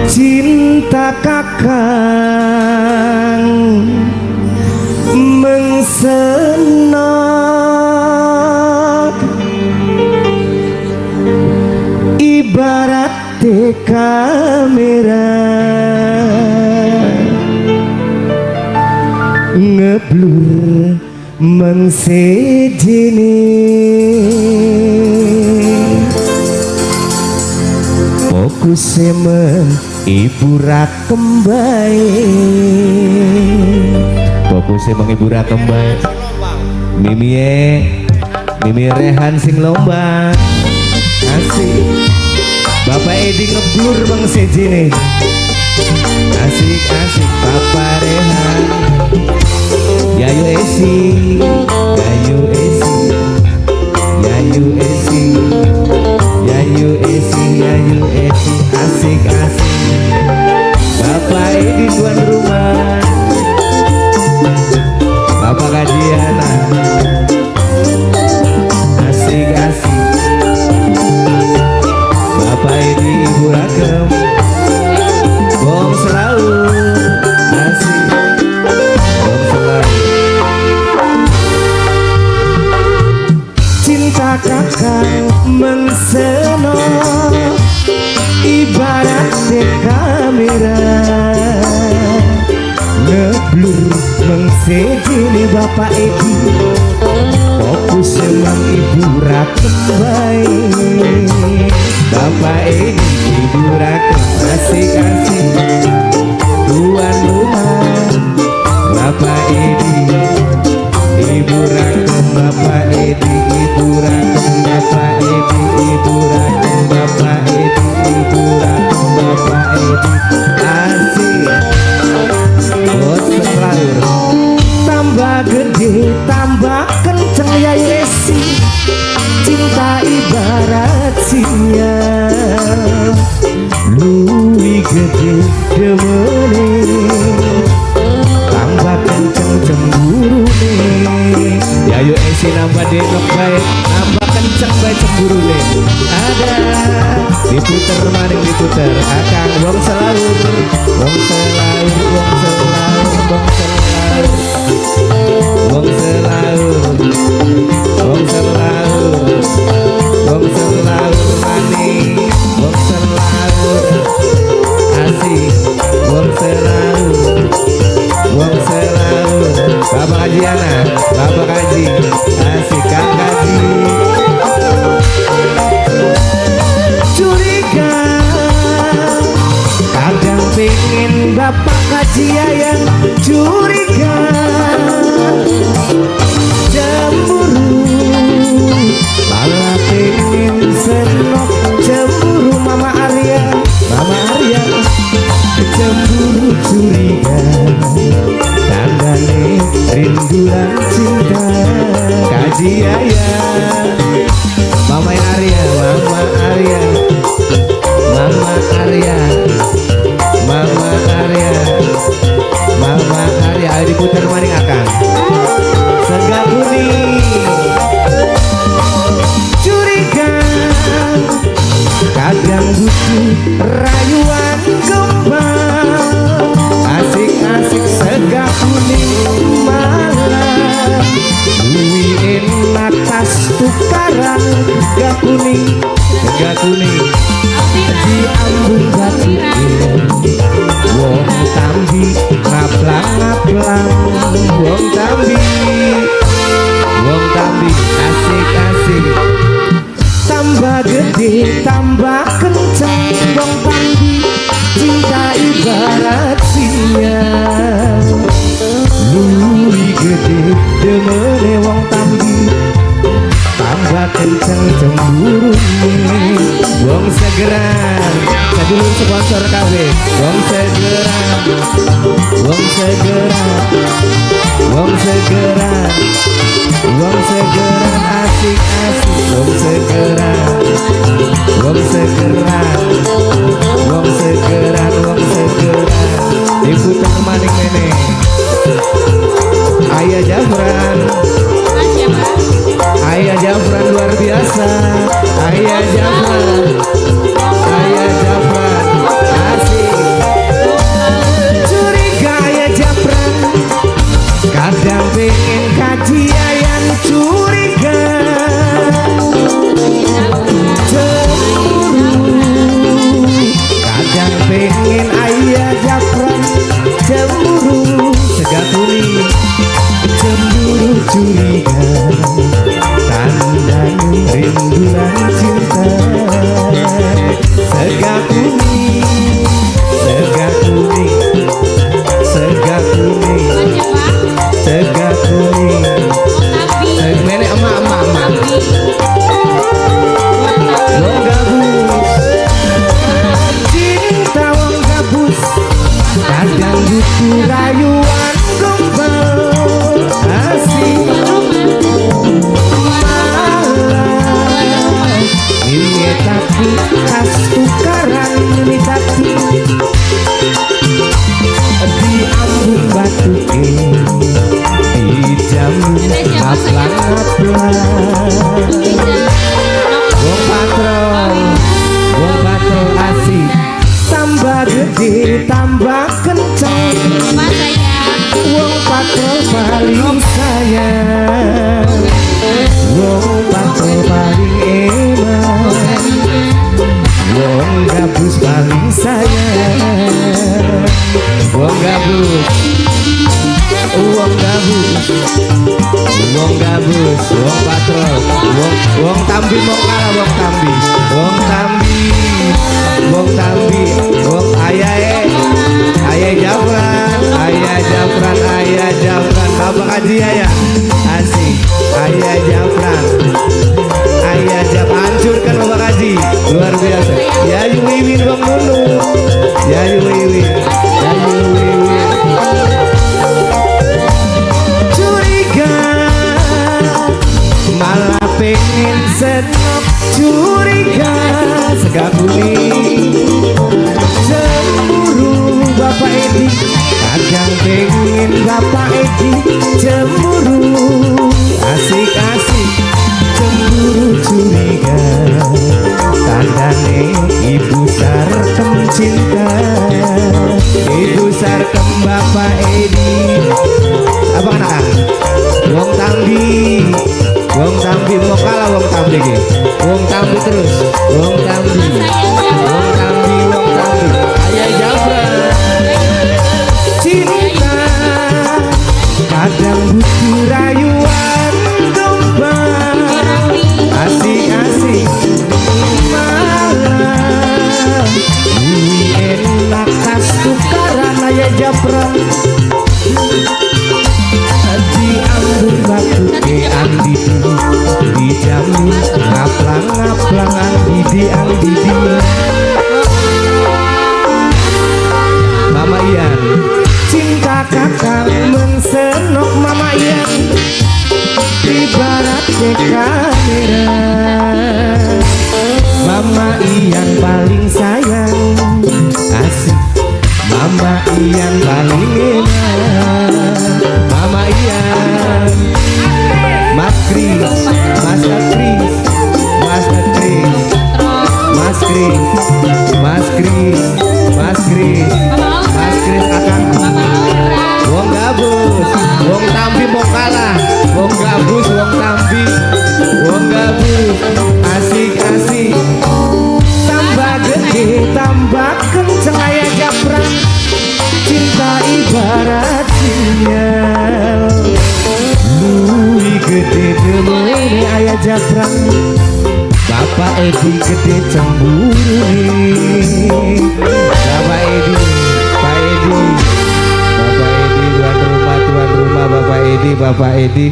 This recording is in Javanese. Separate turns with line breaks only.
Cinta kakang mengsenok, ibarat kamera ngeblur mengsejene. Fokus meng ibu rakem bae, fokus meng ibu rakem bae. Mimie, Mimi Rehan sing lomba asik. Bapak Edi ngeblur bang sejene. Asik asik Bapak Rehan. Yayu Esi, Yayu Esi, Yayu Esi, Yayu Esi, Yayu Esi, asik asik. Bapak Edi tuan rumah, Bapak Kajiana, asik asik. Bapak Edi Ibu Rakem, Bong selalu asik, Bong selalu. Cinta kakang mengseno, ibarat kamera ngeblur mengsejene Bapak Edi. Fokus emang Ibu Rakem bae, Bapak Edi Ibu Rakem asik asik. Tuan rumah Bapak Edi, Ibu Rakem, Bapak Edi, Ibu Rakem, Bapak Edi, Ibu Rakem, Bapak Edi, Ibu Rakem, Bapak Edi, asik. Bos selalu tambah gede tambah kenceng ya Yesi. Cinta ibarat sinyal, luwi gede demene, tambah kenceng cemburune. Yayu Esi nambah denok bae, nambah kenceng bae cemburune. Ada diputer maning diputer akang wong selaur, wong selaur, wong selaur, wong selaur, wong selaur, wong selaur, wong selaur maning, wong selaur asik, wong selaur, wong selaur. Bapak Kajiana, Bapak Kaji, asik Kang Kaji. Curiga kadang pengen Bapak Kaji yang curiga, cemburu malah pengen senok cemburu. Mama Arya, Mama Arya cemburu curiga, tandane rindu lan cinta. Kaji Yaya, Mama Arya, Mama Arya, Mama Arya, Mama Arya, Mama Arya. Ayo diputar maning akang Sega kuning. Curiga kadang butuh rayuan kembang, asik-asik sega kuning malah luwi enak tas tukaran. Sega kuning, sega kuning di ambung batu wong tambi ngaplang-ngaplang, wong tambi, wong tambi asik-asik. Tambah gede tambah kenceng wong tambi, cinta ibarat sinyal, luwi gede demene wong tambi, tambah kenceng cemburune. Wong segeran sadulur sponsor kabeh, wong segeran, wong segeran, wong segeran, wong segeran asik asik. Wong segeran, wong segeran, wong segeran, wong segeran. Diputer maning mene Ayah Jafran, Ayah Jafran luar biasa. Ayah Jafran, Ayah Jafran asik. Edi tas tukaran Nini Tati diambung batuke, dijamu ngaplang-ngaplang. Wong patrol, wong patrol asik, tambah gede tambah kenceng.
Apa sayang?
Wong patrol paling sayang, wong patrol paling eman, wong gabus paling sayang. Wong gabus, wong gabus, wong gabus, wong patrol, wong wong Tambi mau kalah. Wong Tambi, wong Tambi, wong Tambi, wong ayahe, ayah Jafran, ayah Jafran, ayah Jafran, Bapak Haji ya, asik, ayah Jafran, ayah Jafran, hancurkan Bapak Haji, luar biasa. Ya Wiwin, wong Nunu, ya Wiwin, ya Wiwin. Curiga malah pengen senok, curiga sega kuning, cemburu Bapak Edi, kadang pengen Bapak Edi cemburu, asik-asik cemburu curiga, tandane Ibu Sarkem cinta, Ibu Sarkem Bapak Edi. Apa anak Wong Tambi, Wong Tambi mau kalah, Wong Tambi ki. Wong Tambi terus, Wong Tambi, Wong Tambi, Wong Tambi, ayah Jafra. Cinta kadang butuh rayuan gombal, asik-asik malam Wih, enak tas tukaran ayah Jafra diambung batuke Andi dijamin ngaplang-ngaplang Andi di Andi di Mama Ian cinta kakang mensenok. Mama Ian ibarat kamera, Mama Ian paling sayang, asik, Mama Ian paling enak. Mama Ian, Mas Kris, Mas Kris, Mas Kris, Mas Kris, Mas Kris, Mas Kris, Mas Kris akan Wong gabus, wong Tambi mau kalah, wong gabus, wong Tambi, wong gabus, asik asik, tambah gede, tambah kenceng ayah Japran, cinta ibarat sinyal, luwih gede demene ayah Japran, Bapak Edi gede cemburu. Bapak Edi, Pak Edi, Bapak Edi tuan rumah, tuan rumah Bapak Edi, Bapak Edi.